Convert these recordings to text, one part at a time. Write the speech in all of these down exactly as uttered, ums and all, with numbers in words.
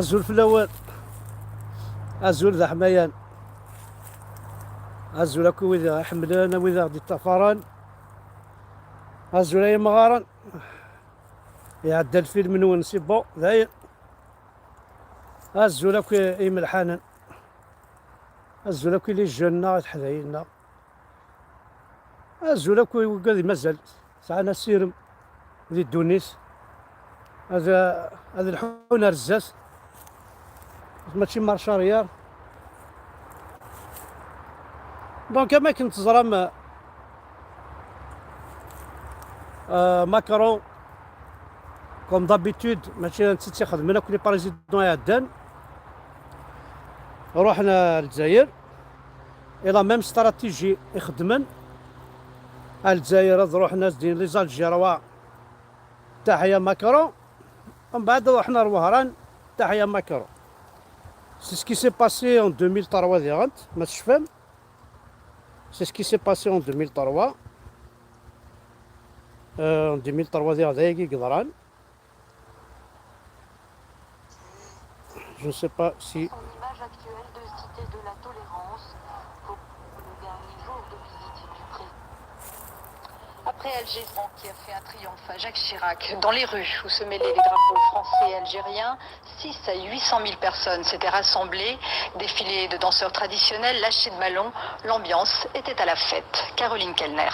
Azul fell-awen. Azul d aḥmayan. Azul akk i wid i ɣ-iḥemmlen, a wid i ɣ-d-iṭṭafaren. Azul ay imɣaren. Iɛedda lfilm-nwen, c'est bon, dayen. Azul akk i imelḥanen. Azul akk i les jeunes-nneɣ, i teḥdayin-nneɣ. Azul akk i wigad i mazal sɛan asirem di ddunit. Ad, ad lḥun ar zdat. Mačči marche arrière. Donc, am akken teẓram, euh, Macron, comme d'habitude, mačči d netta i tt-ixedmen, akk les présidents iɛeddan ruḥen ar Lezzayer. Et la même stratégie i xeddmen. Ar Lezzayer ad ruḥen ad d-inin les Algérois, taḥya Macron. Mbeɛd ad ruḥen ar Wehran, taḥya Macron. C'est ce qui s'est passé en deux mille trois diɣen, ma tecfam. C'est ce qui s'est passé en deux mille trois. Euh, en deux mille trois diɣen, d ayagi i yeḍran. Je ne sais pas si... Son image actuelle de cité de la tolérance pour le dernier jour de visite du président. Après Alger, qui a fait un triomphe à Jacques Chirac, dans les rues où se mêlaient les drapeaux français et algériens, six à huit cent mille personnes s'étaient rassemblées, défilé de danseurs traditionnels, lâcher de ballons, l'ambiance était à la fête. Caroline Kellner.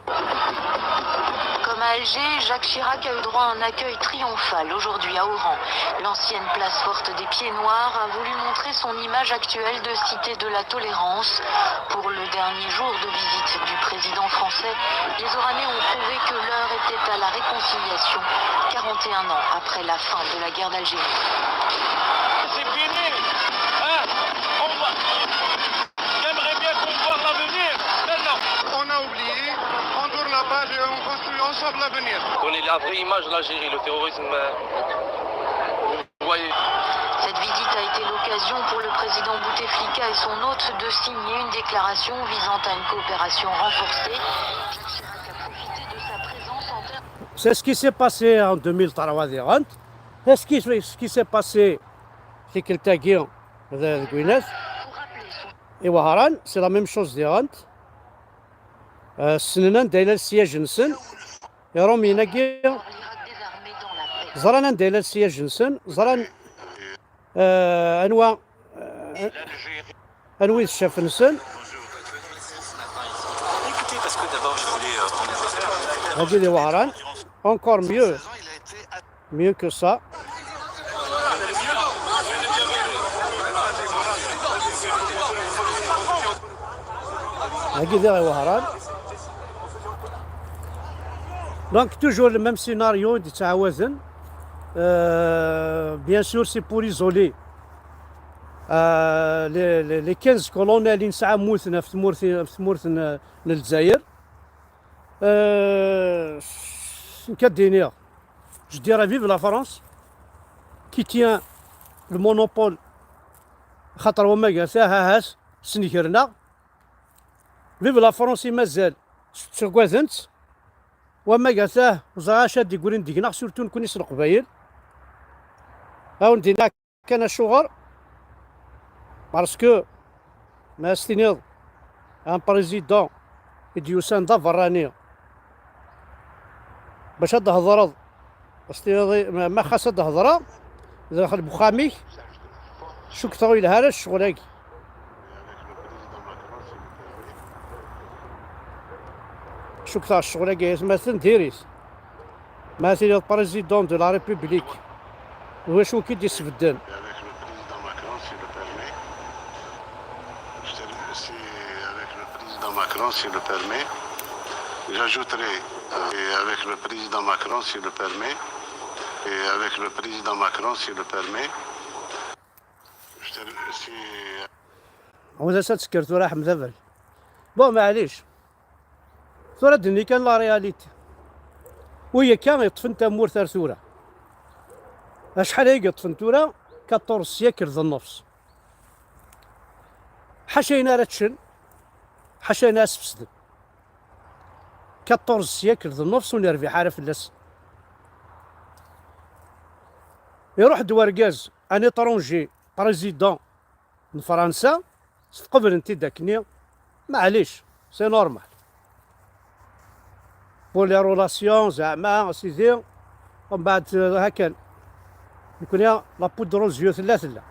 Comme à Alger, Jacques Chirac a eu droit à un accueil triomphal aujourd'hui à Oran. L'ancienne place forte des Pieds Noirs a voulu montrer son image actuelle de cité de la tolérance. Pour le dernier jour de visite du président français, les Oranais ont prouvé que l'heure était à la réconciliation, quarante et un ans après la fin de la guerre d'Algérie. C'est fini. Hein ? On va... J'aimerais bien qu'on voit l'avenir maintenant. On a oublié, on tourne la page et on construit ensemble l'avenir. Donner la vraie image de l'Algérie, le terrorisme, euh, vous voyez. Cette visite a été l'occasion pour le président Bouteflika et son hôte de signer une déclaration visant à une coopération renforcée. Jacques Chirac a profité de sa présence en terre. C'est ce qui s'est passé en deux mille trois diɣen. C'est ce qui, ce qui s'est passé tikkelt-agi d, deg Winat. I Wehran, c'est la même chose diɣen. Euh, ssnen anda yella le siège-nsen. Iṛumyen-agi ẓran anda yella le siège-nsen, ẓran, euh, anwa, euh, anwa i d ccaf-nsen. Dagi di Wehran, encore mieux. Mieux que ça. Dagi diɣ i Wehran. Donc, toujours le même scénario i d-yettɛawaden. Euh, bien sûr, c'est pour isoler, euh, les, les, les quinze colonels i nesɛa mmuten ɣef tmurt, ɣef tmurt n, n Lezzayer. Euh, nekk ad d-iniɣ, je dirais vive la France, qui tient le monopole, xaṭer wamma gata, ha, ha, ha, snegren-aɣ. Vive la France i mazal ttaggaden-tt. Wamma gata, ẓriɣ acu ad d-iggrin deg-neɣ, surtout nekkni s Leqbayel. Ad wen-d-iniɣ kan acuɣer. Parce que ma as-tiniḍ un président i d-yusan d aberrani bac ad d-thedreḍ, as-tiniḍ i, ma, ma xas ad d-hedreɣ daxel n uxxam-ik, cukkteɣ ur yelha ara ccɣel-agi. Cukkteɣ ccɣel-agi, atmaten, diri-t. Ma tiliḍ président de la République, d wacu i k-id-isbedden? Avec le président Macron, s'il le permet. Je te remercie avec le président Macron, s'il le permet. J'ajouterai, euh, et avec le président Macron, s'il le permet. Et avec le président Macron, s'il le permet. Je te remercie. Ɛawed-as ad tekker tura, Ḥmed Abel. Bon, maɛlic. Tura ad d-nini kan la réalité. Wi akka yeṭṭfen tamurt ar tura? Acḥal ay yeṭṭfen tura? Quatorze siècles d nnefs. Ḥaca ayen ara ččen, ḥaca ayen ara sfesden. Quatorze siècles d nnefs ur nerbiḥ ara fell-as. Iruḥ-d wergaz un étranger président n Fransa, tqeblen-t-id akkenni, maɛlic, c'est normal. Pour les relations, zeɛma, a sidi, mbeɛd, eh, hakan. Nekni, la poudre aux yeux tella, tella.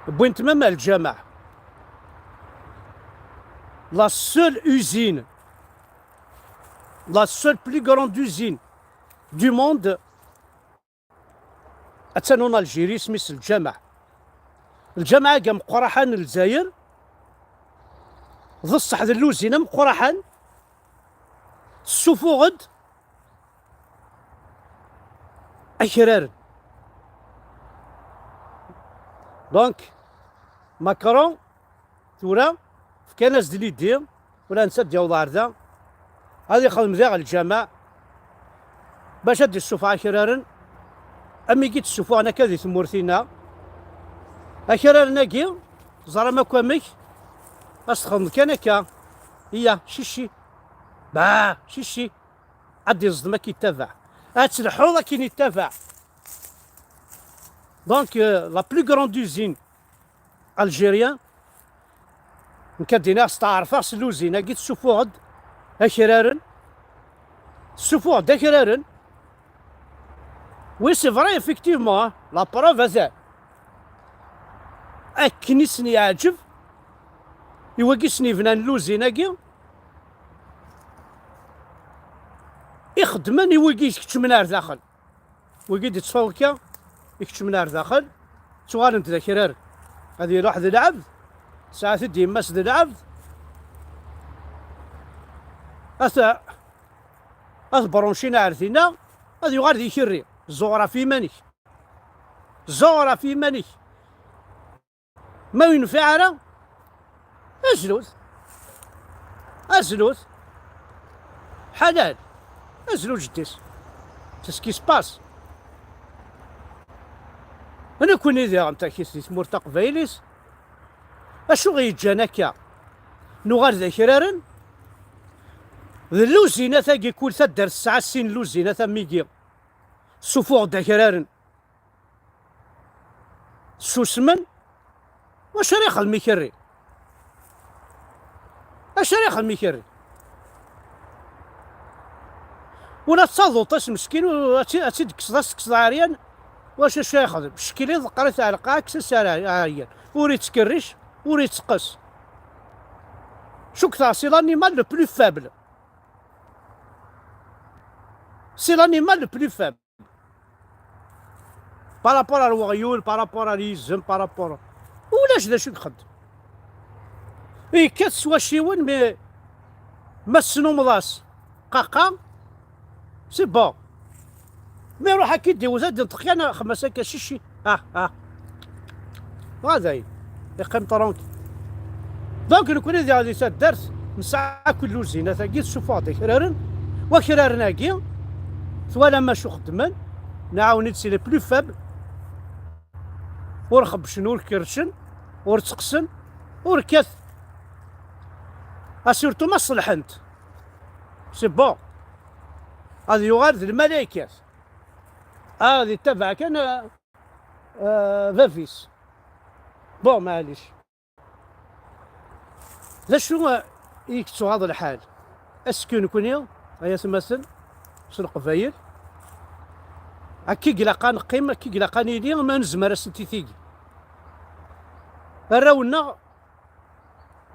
Wwin-t même ar lǧameɛ. La seule usine, la seule plus grande usine du monde, attan en Algérie, isem-is lǧameɛ. Lǧameɛ-agi ameqqraḥan n Lezzayer, d ṣṣeḥ d lluzin ameqqraḥan, tessufuɣ-d akraren. Donc, Macron, tura, fkan-as-d l'idée, ula netta ad d-yaweḍ ɣer da, ad ixdem diɣ lǧameɛ, bac ad d-issufeɣ akraren, am igi d-ssufuɣen akka di tmurt-inna. Akraren-agi, ẓram akk amek, ad s-texdmeḍ kan akka, iya, cici, bah, cici, ad d-iẓdem akken yettabaɛ, ad tleḥḥuḍ akken yettabaɛ. Donc, euh, la plus grande usine algérien, nekk ad d-iniɣ steɛṛfeɣ s lluzin-agi, tessufuɣ-d akraren, tessufuɣ-d akraren. Oui, c'est vrai, effectivement, hein, la preuve, atan. Akken i sen-yeɛǧeb i wagi sen-yebnan lluzin-agi, i xeddmen i wigi i keččmen ar daxel. Wigi d-ittfawka, ikeččmen ar daxel, ttuɣalen-d d akrar. Ad iruḥ d lɛebd, tesɛa-t-id yemma-s d lɛebd, ad t-, ad t-bṛuncin ar dinna, ad yuɣal d ikerri. Zuɣer ɣef yiman-ik. Zuɣer ɣef yiman-ik. Ma ur yenfiɛ ara, azlut. Azlut. Ḥalal. Azlu jeddi-s. C'est ce qui se passe. Nekkni diɣen takit di tmurt taqbaylit. Acu i ɣ-yeǧǧan akka? Nuɣal d akraren. D lluzinat-agi, kul taddart tesɛa sin lluzinat am wigi. Ssufuɣ-d akraren. Susmen. Wacu ara ixdem ikerri? Acu ara ixdem ikerri? Ula d taḍuṭ-is meskin, u-, ad tt-, ad tt-id-tekkseḍ, ad s-tekkseḍ ɛeryan, wacu, acu ara ixdem? Cckel i ḍeqqer-it ar lqaɛa, kkes-as ar ɛeryan. Ur ittkerric, ur itteqqes. Cukkteɣ c'est l'animal le plus faible. C'est l'animal le plus faible. Par rapport ar weɣyul, par rapport ar yizem, par rapport, ulac d acu i ixeddem. Yekkat s wacciwen, mais ma tesnumeḍ-as qaqa, c'est bon. Mi iruḥ akka i d-iwet, ad d-inṭeq kan, xemmas akka cici. Ah, ah. Ɣaday, iqqim tranquille. Donc, nekkni di, di taddart, nesɛa akk lluzinat-agi, tessufuɣ-d akraren, wakraren-agi, twalam acu xeddmen, nɛawen-id, c'est les plus faibles, ur xebbcen, ur kerrcen, ur tteqqsen, ur kkat. Ah, surtout ma ṣelḥent. C'est bon. Ad yuɣal d lmalaykat. Ad ittabaɛ kan, euh, euh, bab-is. Bon, maɛlic. D acu, euh, i yettuɣaḍ lḥal? Est-ce que nekkni, ay atmaten, s Leqbayel, akka i ilaq ad neqqim, akka i ilaq ad nili, ma nezmer ad sent-tigi? Arraw-nneɣ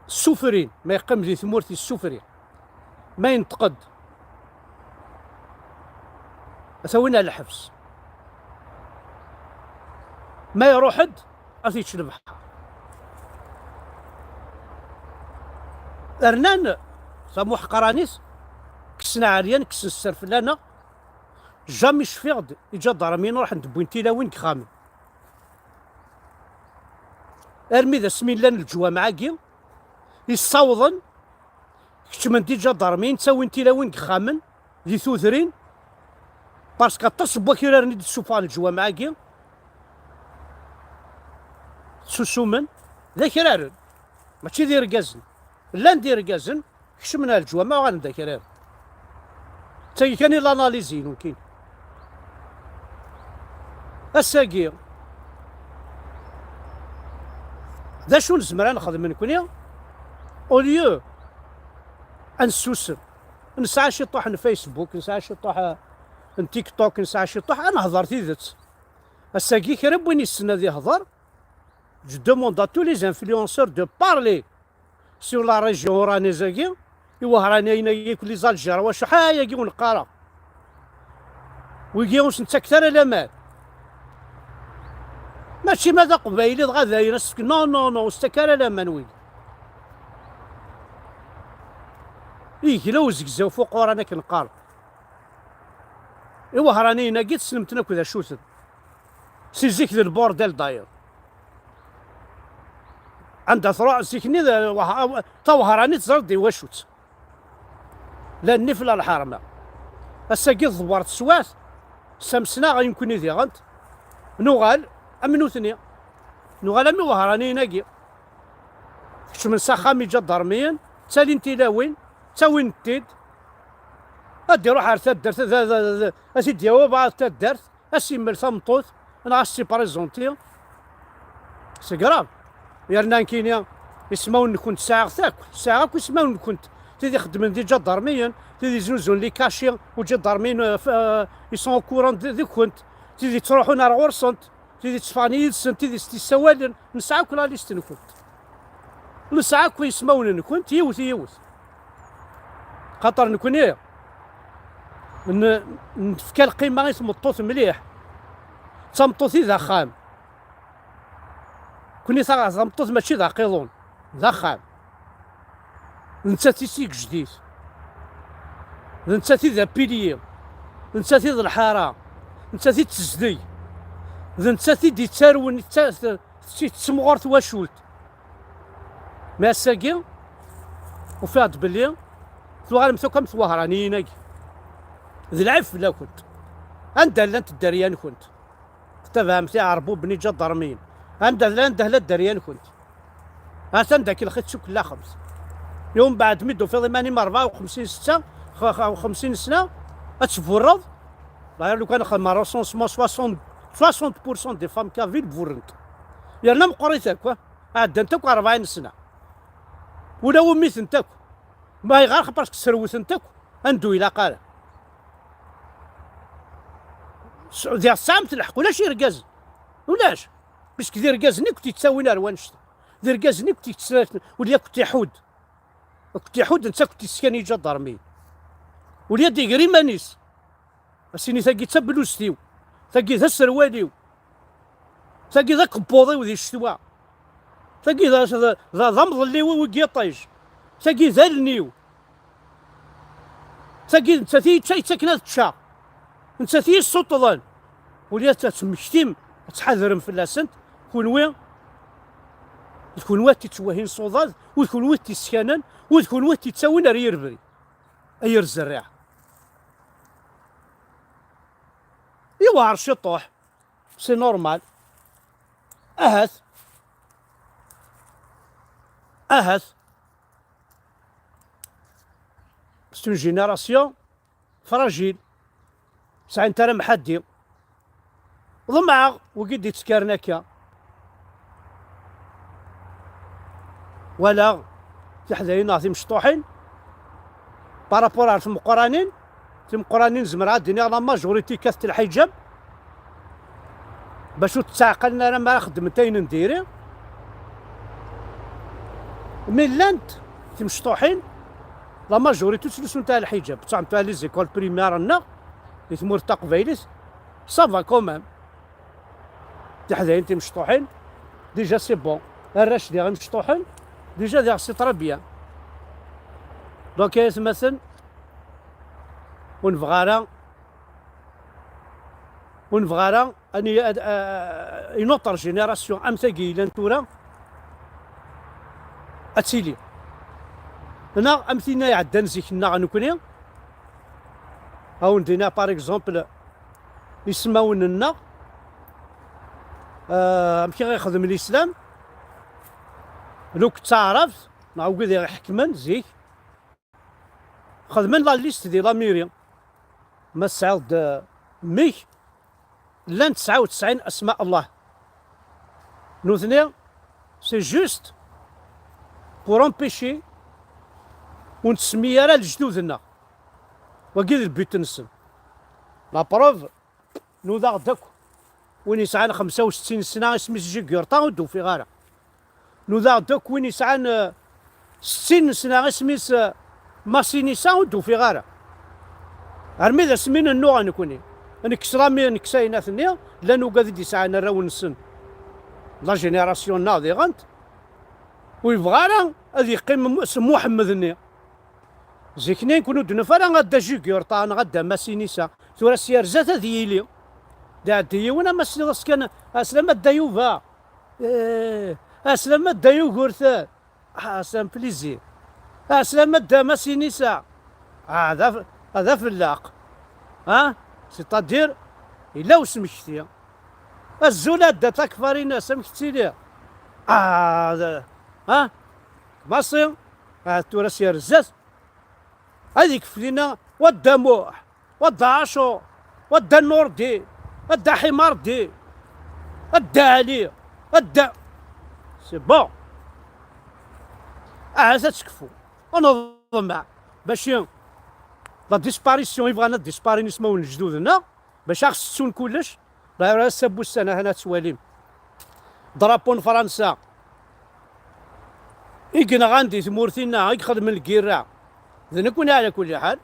ssufrin, ma yeqqim di tmurt yessufri, ma yenṭeq-d, ad t-awin ar lḥebs. Ma iruḥ-d, ad t-yečč lebḥer. Rnan tamuḥqranit, kksen ɛeryan, kksen sser fell-aneɣ. Jamais cfiɣ-d iǧadarmiyen ruḥen-d wwin tilawin deg yexxamen. Armi d asmi llan leǧwameɛ-agi, yessawḍen, keččmen-d iǧadarmiyen, ttawin tilawin deg yexxamen, di tudrin, parce que aṭas n wakraren i d-ssufɣen leǧwameɛ-agi, ttusumen, d akraren, mačči d irgazen. Llan d irgazen, kecmen ar leǧwameɛ, uɣalen d akraren. D tagi kan i l'analyse-inu, nekkini. Ass-agi, d acu nezmer ad nexdem nekni? Au lieu ad nessusem, nesɛa ciṭuḥ n Facebook, nesɛa ciṭuḥ, eh, n TikTok, nesɛa ciṭuḥ, ad nehḍer tidet. Ass-agi, kra n win yessen ad ihḍer, je demande à tous les influenceurs de parler sur la région oranaise-agi, i Wehran-ayen-agi, akk les Algéres, wacu ḥayagi ur neqqareɣ. Wigi ur sen-ttakket ara laman. Mačči ma d aqbayli dɣa dayen, as-tefk-, non, non, non, ur s-ttak ara laman wigi. Igla uzegzaw fuq uran akken qqaren. I Wehran-ayen-agi tessnem-ten akk d acu-ten. Si zik d lbordel d'ailleurs. Anda truḥ zik-nni d, wah-, tawehranit teẓriḍ di wacu-tt. La nnif la lḥerma. Ass-agi tḍewwer teswiɛt, samsnaɣ i nekkni diɣen. Nuɣal am nutni. Nuɣal am Iwehran-ayen-agi. Kecmen s axxam iǧadarmiyen, ttalin tilawin, ttawin-t-id. Ad d-iruḥ ar taddart, ad, ad, ad, ad t-id-yawi bɛaḍ taddart, ad s-immel tameṭṭut, neɣ ad s-tt-iprezenti. C'est grave. Yerna nekkini, ismawen-nkent sɛiɣ-t akk, sɛiɣ akk ismawen-nkent. Tid ixeddmen d iǧadarmiyen, tid iznuzun les cachets uǧadarmiyen, euh, f-, euh, ils sont au courant de, de-kent, tid ittruḥun ar ɣur-sent. Tid yetteffɣen yid-sen, tid i s-t-yessawalen, nesɛa akk la liste-nkent. Nesɛa akk ismawen-nkent, yiwet, yiwet. Xaṭer nekkni n-, nefka lqima i tmeṭṭut mliḥ. D tameṭṭut i d axxam. Nekkni ta-, tameṭṭut mačči d aqiḍun, d axxam. D nettat i d tigejdit. D nettat i d apilyi. D nettat i d lḥara. D nettat i d tezdeg. D nettat i d-ittarwen, t-, t-, tettemɣur twacult. Mi ass-agi, ufiɣ-d belli tuɣalemt akk am twehṛaniyin-agi. D lɛib fell-akent. Anda llant dderya-nkent? Tettabaɛemt iɛerbuben iǧadarmiyen. Anda, anda tella dderya-nkent? Atan daki lxi tsukellaxemt. Yum beɛd mi d-tufiḍ iman-im rebɛa u xemsin setta, x-, x-, xemsin sna, ad tburreḍ. Daɣir lukan xedmeɣ recensement, soixante, soixante pour cent des femmes kabyles burrent. Yerna meqqrit akk, ah. Ɛeddant akk rebɛin sna. Ula umitent akk. Ma ayɣer? Parce que srewtent akk. Anda ur ilaq ara. S-, diɣ tesɛamt lḥeqq, ulac irgazen. Ulac. Puisque d irgazen i kent-yettawin ar wannect-a. D irgazen i kent-yettawin, ula i kent-iḥudd. Kent-iḥudd, netta kent-yeskan iǧadarmiyen. Ula ad iger iman-is. Ad s-yini, tagi d tabluzt-iw. Tagi d aserwal-iw. Tagi d akebbuḍ-iw di ccetwa. Tagi d, d, d, d amḍelliw-iw i yiṭij. Tagi d allen-iw. Tagi d nettat i yi-yettaken ad ččeɣ. Nettat i yi-yessuṭṭḍen. Ula ad temmektim, ad tḥadrem fell-asent, kunwi, d kunwi ad t-ittwehhin s uḍad, u d kunwi ad t-iskanen, u d kunwi ad t-ittawin ar yirbri. Ay ar zerriɛa. Yewɛer ciṭuḥ. C'est normal. Ahat. Ahat. C'est une génération fragile. Sɛint ara mḥaddi. Ḍemɛeɣ wigi d-ittkaren akka. Walaɣ tiḥdayin neɣ timecṭuḥin par rapport ar tmeqqranin. Timeqqranin zemreɣ ad d-iniɣ la majorité kkatent lḥiǧab. Bac ur tt-ttɛeqqalen ara mi ara xeddment ayen n diri. Mi llant timecṭuḥin, la majorité ur ttlussunt ara lḥiǧab. Ttɛumt ara les écoles primaires-nneɣ di tmurt taqbaylit, ça va quand même. Tiḥdayin timecṭuḥin, déjà c'est bon. Arrac diɣ imecṭuḥen, déjà diɣ c'est très bien. Donc ay atmaten, ur nebɣa ara, ur nebɣa ara ad n-, ad, euh, une autre génération am tagi yellan tura ad tili. Neɣ am tinna iɛeddan zik-nneɣ nekkni, ad wen-d-iniɣ par exemple ismawen-nneɣ, euh, amek i ɣ-ixdem lislam, luk d taɛrabt, neɣ wid i ɣ-iḥekmen zik, xedmen la liste di la mairie. Ma tesɛiḍ-d, euh, mmi-k, Llan tesɛa u tesɛin asma Allah. Nutni, c'est juste pour empêcher ur nettsemmi ara lejdud-nneɣ. Wagi d lbut-nsen. La preuve, nudaɣ-d akk win yesɛan xemsa u settin sna, isem-is Jigurta, ur d-ufiɣ ara. Nudaɣ-d akk win yesɛan, eh, settin sna, isem-is, eh, Masinisa, ur d-ufiɣ ara. Armi d asmi nennuɣ nekkni. Nekkes rami, nekkes ayennat-nni, llan ugad i d-yesɛan arraw-nsen. La génération-nneɣ diɣent. Ur yebɣa ara ad yeqqim s Muḥemmed-nni. Zik-nni nekkni ur d-nufi ara a Dda Jigurta neɣ a Dda Masinisa. Tura s yerza-t ad yili. D iɛeddi yiwen ama tesliḍ-as kan, "Aslama a Dda Yuba." Eh, "Aslama a Dda Yugurten." Ah, c'est un plaisir. "Aslama a Dda Masinisa." Ah, d af-, d afellaq. Ah, c'est-à-dire, yella usmekti. "Azul a Dda Takfarinas, amek tettiliḍ?" Ah, d-, ah, Masi, ah, tura s yerza-t. Ad ikef dinna wa Dda Muḥ, wa Dda Ɛacur, wa Dda Nurdin, wa Dda Ḥimardin, wa Dda Ɛli, wa Dda. C'est bon. Ahat ad tekfu. Ad neḍmeɛ. Bac la disparition i bɣan ad disparition ismawen n lejdud-nneɣ, bac a ɣ-settun kullec. Ḍayra ass-a n wussan, ahan ad twalim drapeau n Fransa i yenɣan di tmurt-inna, i ixedmen lgirra, d nekkni ɛla kulli ḥal.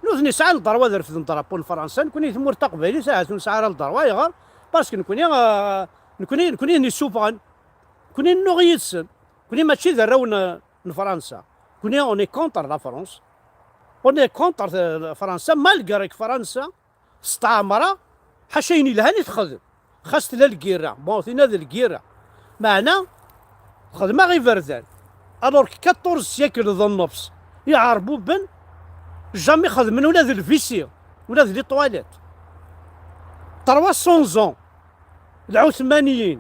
Nutni sɛan ddrewa ad refden drapeau n Fransa, nekkni tmurt taqbaylit ahat ur nesɛi ara ddrewa. Ayɣer? Parce que nekkni, ah, nekkni, nekkni i ten-isuffɣen, nekkni nennuɣ yid-sen, nekkni mačči d arraw n, n Fransa. Nekkni on est contre la France, on est contre, euh, Fransa, malgré que Fransa testeɛmer-aɣ, ḥaca ayen yelhan i texdem. Xas tella lgirra, bon, tinna d lgirra. Meɛna, texdem-aɣ iberdan. Alors que quatorze siècles d nnefs iɛerbuben, jamais xedmen ula d lvisi, ula d les toilettes. Trois cents ans, Lɛuthmaniyin,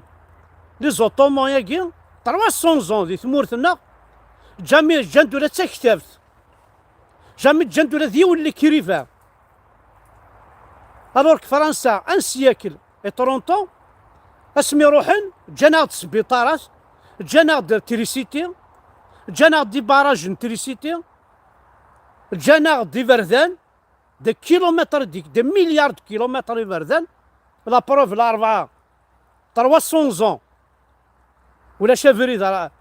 les Ottomans-agi, trois cents ans di tmurt-nneɣ, jamais ǧǧan-d ula d taktabt. Jamais ǧǧan-d ula d yiwen n l'écrivain. Alors que Fransa, un siècle et trente ans, asmi ruḥen, ǧǧan-aɣ-d sbiṭarat, ǧǧan-aɣ-d trisiti, ǧǧan-aɣ-d des barrages n trisiti, ǧǧan-aɣ-d iberdan, des kilomètres, des, des milliards de kilomètres iberdan. La preuve, Larebɛa, trois cents ans, ulac abrid ara,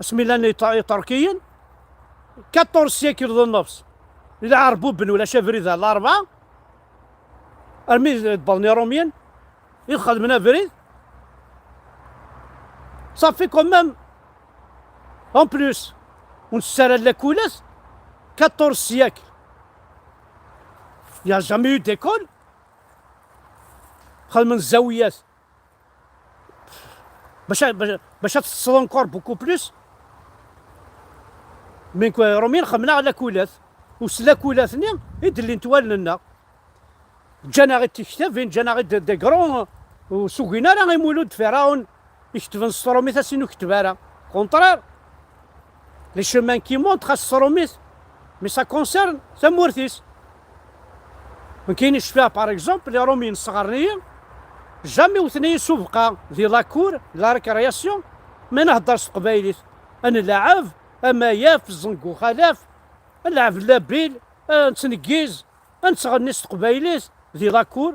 asmi llan Iṭ-, Iṭerkiyen, quatorze siècles d nnefs, Iɛerbuben, ulac abrid ar Larebɛa, armi d-, d-wwḍen Iṛumyen, i d-xedmen abrid. Ça fait quand même, en plus, ur nettett ara llakulat, quatorze siècles. Il y a jamais eu d'école. Xedmen zzawiyat. Bac a, bac a, bac ad teṭṭseḍ encore beaucoup plus. Mais quoi, Iṛumyen xedmen-aɣ lakulat. U s lakulat-nni i d-llint wallen-nneɣ. Ǧǧan-aɣ-id tiktabin, ǧǧan-aɣ-id des grands, ur s-ugin ara i Mulud Ferɛun iketben s tṛumit, a sin ur ketteb ara. Contraire. Les chemins qui montrent, xas s tṛumit, mais ça concerne tamurt-is. Nekkini cfiɣ, par exemple, Iṛumyen sɣaren-iyi, jamais wten-iyi s ubeqqa di la cour, la récréation, mais nhedder s teqbaylit. Ad nleɛɛeb, amayaf, ẓẓeng uxalaf, ad nleɛɛeb la bille, ad nettneggiz, ad nettɣenni s teqbaylit di la cour.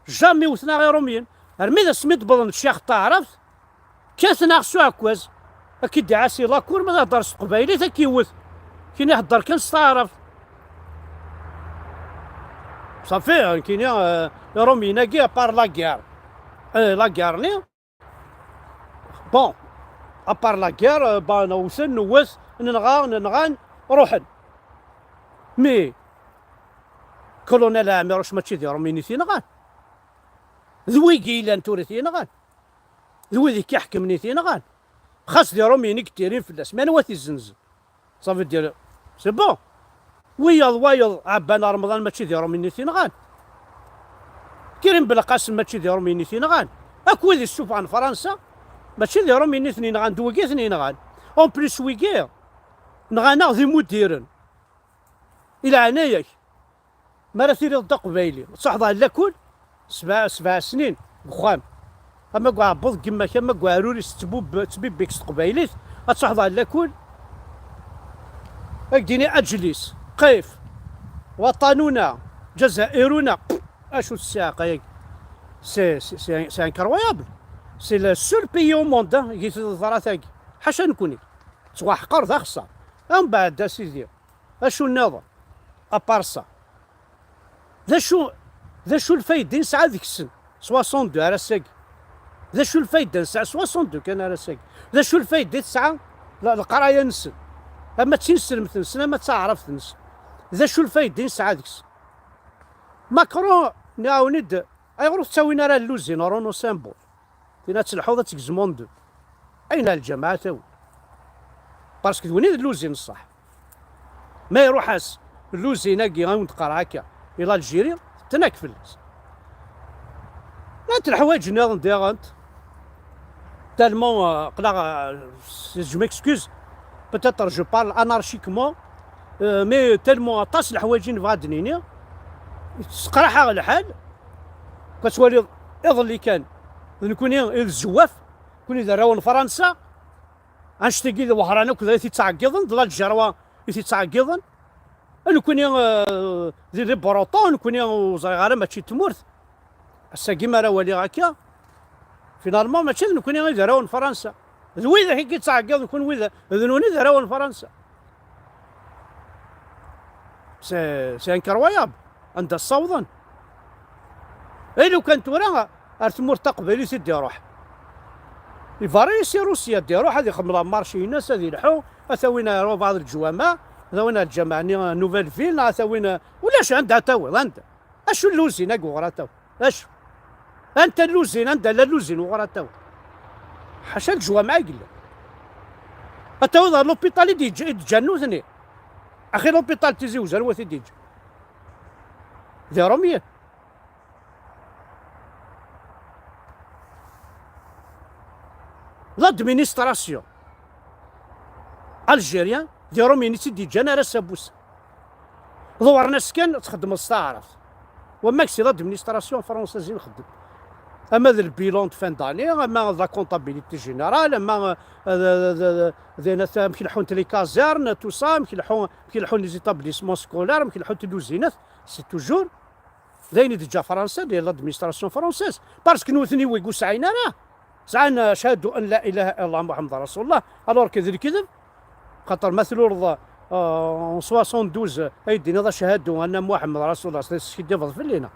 Jamais wten-aɣ Iṛumyen. Armi d asmi d-wwḍen ccix n taɛrabt, kkaten-aɣ s uɛekkaz. Ad k-id-iɛasi la cour, ma d-hedder s teqbaylit, ad k-iwwet. Kini hedder kan s taɛrabt. Safi, nekkini, euh, Iṛumyen-agi, à part la guerre. Euh, la guerre-nni. Bon, à part la guerre, euh, bon, wten, newwet, nenɣa, nenɣan, ruḥen. Mais, colonel Ɛmiruc mačči d Iṛumyen i t-inɣan. D wigi yellan tura i t-inɣan. D wid i k-iḥekmen i t-inɣan. Xas d Iṛumyen i yettirin fell-as, mais anwa t-izzenzen? Ça veut dire, c'est bon. Wiyaḍ, wayeḍ, Ɛebban Remḍan mačči d Iṛumyen i t-inɣan. Kirim Belqasem mačči d Iṛumyen i t-inɣan. Akk wid issufɣen Fransa, mačči d Iṛumyen i ten-inɣan, d wigi i ten-inɣan. En plus, wigi, nɣan-aɣ d imudiren. I leɛnaya-k, mi ara tiliḍ d aqbayli, ad truḥeḍ ɣer lakul, Sebɛa, sebɛa snin deg uxxam. Ama deg uɛebbuḍ n yemma-k, ama deg uɛrur-is, tettbub-, tettbibbik s teqbaylit, ad truḥeḍ ɣer lakul, ad k-d-ini aǧlis, qif, waṭanuna, ǧazairuna, acu ssiɛqa-yagi? C'est, c'est, c'est, c'est incroyable. C'est le seul pays au monde, hein, i teḍra tagi. Ḥaca nekni. Ttwaḥqer d axeṣṣar. Mbeɛd, a sidi, acu nniḍen? Aparsa. D acu, d acu lfayda i nesɛa deg-sen? Soixante-deux ar ass-agi. D acu lfayda nesɛa? Soixante-deux kan ar ass-agi. D acu lfayda i tesɛa le-, leqraya-nsen? Ama d tineslemt-nsen, ama d taɛrabt-nsen. D acu lfayda i nesɛa deg-sen? Macron, nɛawen-id, ayɣer ur tettawin ara lluzin Renault Symbole? Tin ad telḥuḍ ad tegzem en deux. Ayen a lǧamaɛa tawi. Parce que d win i d lluzin ṣṣeḥ. Ma iruḥ-as lluzin-agi, a wen-d-qqareɣ akka, i l'Algérie, tettnak fell-as. Lant leḥwayeǧ nniḍen diɣen. Tellement, euh, aql-aɣ, euh, je m'excuse, peut-être je parle anarchiquement, euh, mais tellement aṭas leḥwayeǧ i nebɣa ad d-nini. Yesseqraḥ-aɣ lḥal. Ka twaliḍ iḍelli kan, d nekkni i d zzewwaf, nekkni d arraw n Fransa. Annect-agi d Wehran akk d ay t-ittɛeggiḍen, d l'Algérie i t-ittɛeggiḍen. Nekkni, euh, d les Bretons, nekkni ur ẓriɣ ara, mačči d tmurt. Ass-agi mi ara waliɣ akka, finalement mačči d nekkni i d arraw n Fransa. D widak i yettɛeggiḍen, kunwi d, d nuni d arraw n Fransa. C'est, c'est incroyable. Anda ssawḍen? I lukan tura ar tmurt taqbaylit i d-iruḥ, ibarra-yas i Rusya, ad d-iruḥ ad ixemmel marché-ines, ad ilḥu, ad t-awin ar ubaɛḍ leǧwamaɛ, ad awin ar lǧameɛ-nni Nouvelle Ville, neɣ ad t-awin, ulac anda ad t-tawiḍ, anda? Acu lluzin-agi uɣur ad tawiḍ? Acu? Anta lluzin, anda llan lluzin uɣur ad tawiḍ? Ḥaca leǧwamaɛ i yellan. Ad tawiḍ ɣer l'hôpital i d-yeǧ-, i d-ǧǧan nutni. Axi l'hôpital Tizi Uzzu anwa t-id-yeǧǧan? D Irumyen. L'administration algérien d Irumyen i tt-id-yeǧǧan ar ass-a n wass-a. Ḍewren-as kan ad txeddmeḍ s taɛrabt. Wamma si l'administration française i nxeddem. Ama d le bilan de fin d'année, ama d la comptabilité générale, ama, euh, d, d, d, d, d, amek leḥḥunt les casernes, tout ça, amek leḥḥu-, amek leḥḥun les établissements scolaires, amek leḥḥunt lluzinat, c'est toujours d ayen i d-teǧǧa Fransa, d l'administration française. Parce que nutni wigi ur sɛin ara. Sɛan, euh, ashhadu an la ilaha illallah Muḥemmed Rasulullah, alors que d lekdeb. Xaṭer ma tluleḍ, euh, en soixante-douze, ay d-tiniḍ ashhadu anna Muḥemmed Rasulullah, teskiddibeḍ fell-i, neɣ?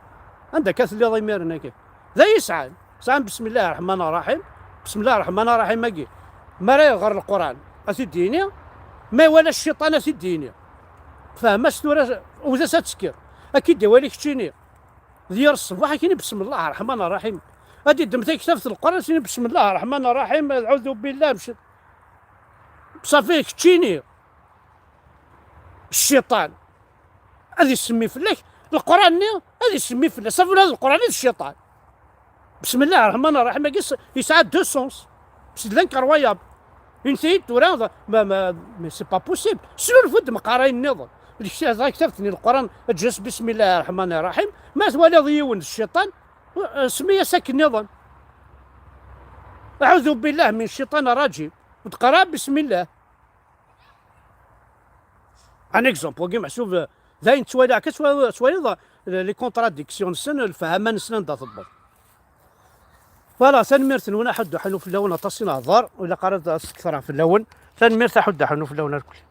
Anda akka telliḍ imiren-agi? D ay sɛan. Sɛan bismillah ar-Rahman ar-Rahim. Bismillah ar-Rahman ar-Rahim-agi, mi ara iɣer Leqran, ad t-id-yini. Ma iwala cciṭan, ad t-id-yini. Fhem-as tura, wwet-as ad tekker. Ad k-id-iwali keččini. D yir ṣṣbeḥ, ad k-yini bismillah ar-Rahman ar-Rahim. Ad d-iddem taktabt n Leqran, ad k-yini bismillah ar-Rahman ar-Rahim, aɛudu billah, mci-, ṣafi, keččini. Cciṭan ad isemmi fell-ak, Leqran-nni ad isemmi fell-as. Safi ula d Leqran i d cciṭan. Bismillah ar-Rahman ar-Rahim, agi s-, yesɛa deux sens. C'est de l'incroyable. Inti-yi-d tura, ma, ma, mais c'est pas possible. Slulfu-d meqqar ayen nniḍen. Deg taktabt-nni n Leqran, eǧǧ-as bismillah ar-Rahman ar-Rahim. Ma twaliḍ yiwen d cciṭan, semmi-as akken nniḍen. Aɛudu billah min cciṭan rajim. Ur d-qqar ara bismillah. Un exemple, wagi meḥsub, euh, d ayen ttwaliɣ, akka ttwa-, twaliḍ, euh, les contradictions-nsen, lefhama-nsen anda tewweḍ. Voilà, tanemmirt-nwen, aḥuddu ḥanu fell-awen, aṭas i nehḍer, ur ilaq ara ad sektereɣ fell-awen. Tanemmirt, aḥuddu ḥanu fell-awen irkelli.